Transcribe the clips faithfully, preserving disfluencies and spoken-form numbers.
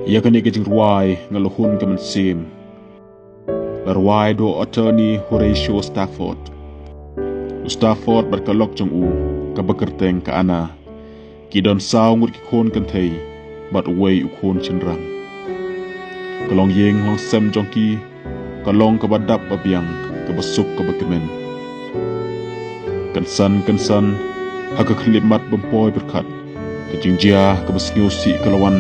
Ïa kane ka jingrwai nga la hun ka mynsiem. La rwai da u Attorney Horatio Stafford. U Stafford bad ka lok jong u, kaba kyrteng ka Anna, ki don saw ngut ki khun kynthei bad uwei u khun shynrang. Ka longïing longsem jong ki ka long kaba dap ba biang, kaba suk kaba kmen. Kynsan kynsan, ha ka khyllipmat bym poi pyrkhat, ka jingjia kaba sngewsih ka la wan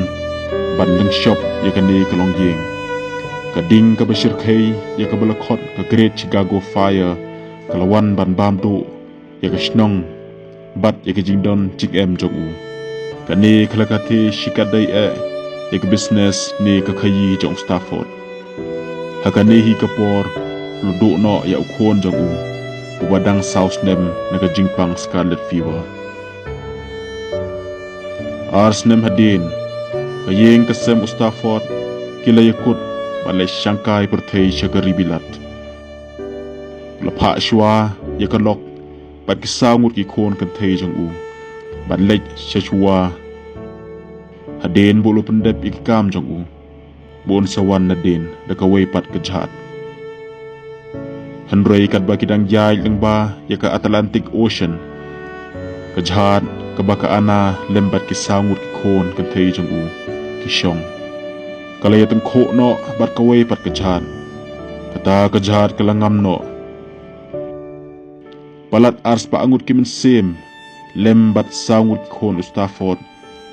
ban lyngshop ïa kane ka longïing. Ka ding kaba shyrkhei ïa kaba la khot ka Great Chicago Fire ka la wan ban bam duh ïa ka shnong bad ïa ka jingdon jingem jong u. Kane ka la ka thie shikatdei eh ïa ka business ne ka khaïi jong u Stafford. Ha kane hi ka por, u la duh noh ïa u khun jong u, uba dang saw snem na ka jingpang scarlet fever. Ar snem hadien, ka ïing ka sem u Stafford ki la ïakut bad leit shangkai pyrthei sha ka ri Bilat. U la phah shuwa ïa ka lok bad ki saw ngut ki khun kynthei jong u, bad leit sha shuwa. Hadien ba u la pyndep ïa ki kam jong u, ba un sa wan nadien da kawei pat ka jhat. Hynrei katba ki dang ïaid lyngba ïa ka Atlantic Ocean, ka jhat kaba ka Anna lem bad ki saw ngut ki khun kynthei jong u ki shong, ka la ïatyngkhuh noh bad kawei pat ka jhat. Kata ka jhat ka la ngam noh. Palat arspah ngut ki mynsiem lem bad saw ngut ki khun u Stafford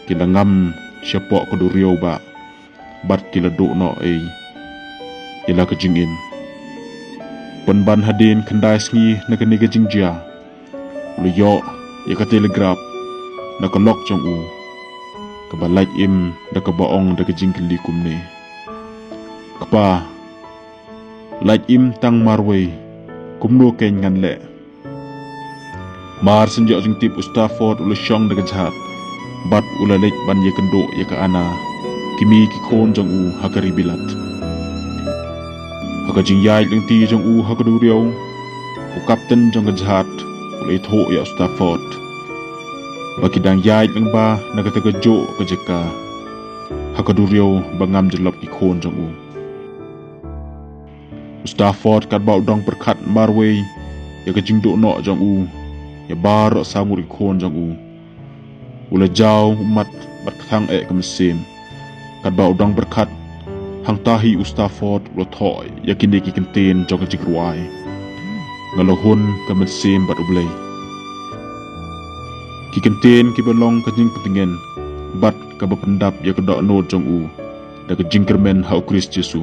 ki la ngam shapoh ka duriaw bah, bad ki la duh noh ei ïa la ka jingim. Pynban hadien khyndai sngi na kane ka jingjia, u la ïoh ïa ka telegraph na ka lok jong u, kaba lait im da kaba ong da ka jingkylli kumne: Kpa, lait im tang marwei, kumno kein ngan leh? Mar shen ïoh jingtip u Stafford u la shong da ka jhat, bad u la leit ban ïakynduh ïa ka Anna, ki mei ki khun jong u ha ka ri Bilat. Ha ka jingïaid lynti jong u ha ka duriaw, u kapten jong ka jhat u la ïathuh ïa u Stafford ba ki dang ïaid lyngba na kata kajuh ka jaka ha ka duriaw ba ngam jyllop ki khun jong u. U Stafford katba u dang pyrkhat marwei ïa ka jingduh noh jong u ïa baroh saw ngut ki khun jong u, u la jaw ummat bad kthang eh ka mynsiem. Katba u dang pyrkhat hangta hi, u Stafford u la thoh ïa kine ki kyntien jong ka jingrwai: Nga la hun ka mynsiem bad U Blei. Ki kyntien kiba long ka jingpyntngen bad kaba pyndap ïa ka dohnud jong u da ka jingkyrmen ha U Khrist Jisu.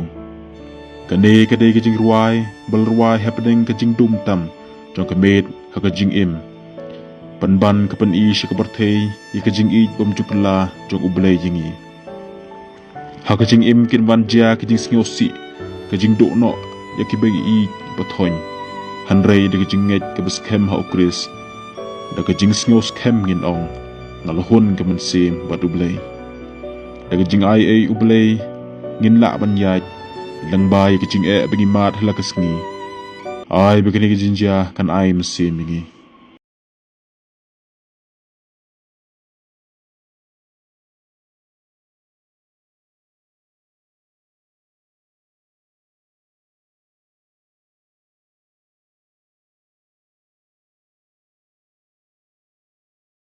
Kane ka dei ka jingrwai ba la rwai hapdeng ka jingdum tam jong ka miet ha ka jingim, pynban ka pyni sha ka pyrthei ïa ka jingïeit bymjukla jong U Blei ïa ngi. Ha ka jingim kin wan jia ka jingsngewsih, ka jingduh noh ïa kiba ïeit ba thoiñ, hynrei da ka jingngeit kaba skhem ha U Khrist, da ka jingsngewskhem ngin ong: Nga la hun ka mynsiem bad U Blei. Da ka jingaiei U Blei ngin lah ban ïaid lyngba ïa ka jingeh ba ngi mad ha la ka sngi. Ai ba kane ka jingjia kan ai mynsiem ïa ngi.